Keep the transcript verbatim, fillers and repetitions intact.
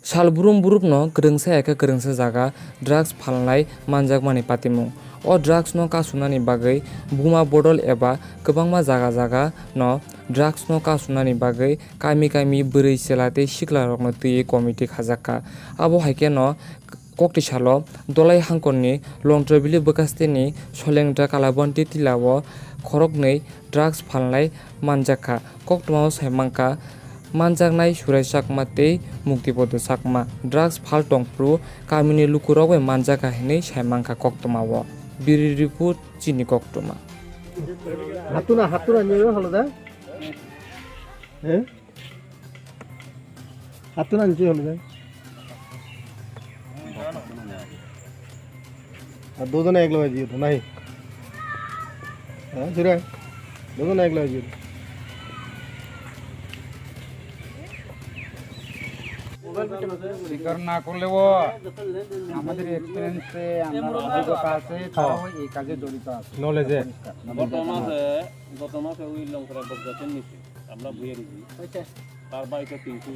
Sal brum brumno kwrwngsa ya khe kwrwngsa jaga drugs phalnai manjakmani patimung. O drugsno kasumnani bagwi buma bodol eba kwbangma jaga jaga no drugsno kasumnani bagwi kami kami bwrwi chwla tei siklarokno twiwi committee khajakha. Abo hai kheno kokti salo Dolai hangkorni Longtrobili bwkasteni Solengda Kalabonti tilao khoroknwi drugs phalnai manjakha. Koktwmao sai mankha manjaknai Surai Chakma tei Muktibodo Chakma. Drugs phal tongphuru kamini lukurok bai manjakha hinwi sai mankha koktwmao. Bureau Report, chini koktwma. Hatuna, hatuna nyo holo da? Eh? Hatuna nyo holo da? আর দুজনে এক লগে জিও তো নাই? হ্যাঁ, সুরে? দুজনে এক লগে জিও। স্বীকার না করলেও আমাদের এক্সপিরিয়েন্সে, আমরা অভিজ্ঞতা আছে, তারাও এই কাজে জড়িত আছে। নলেজে। গত মাসে, গত মাসে ওই লংকরা বজ্জাতের নিচে আমরা বইয়ে দিছি। তার বাড়িতে তিনশো,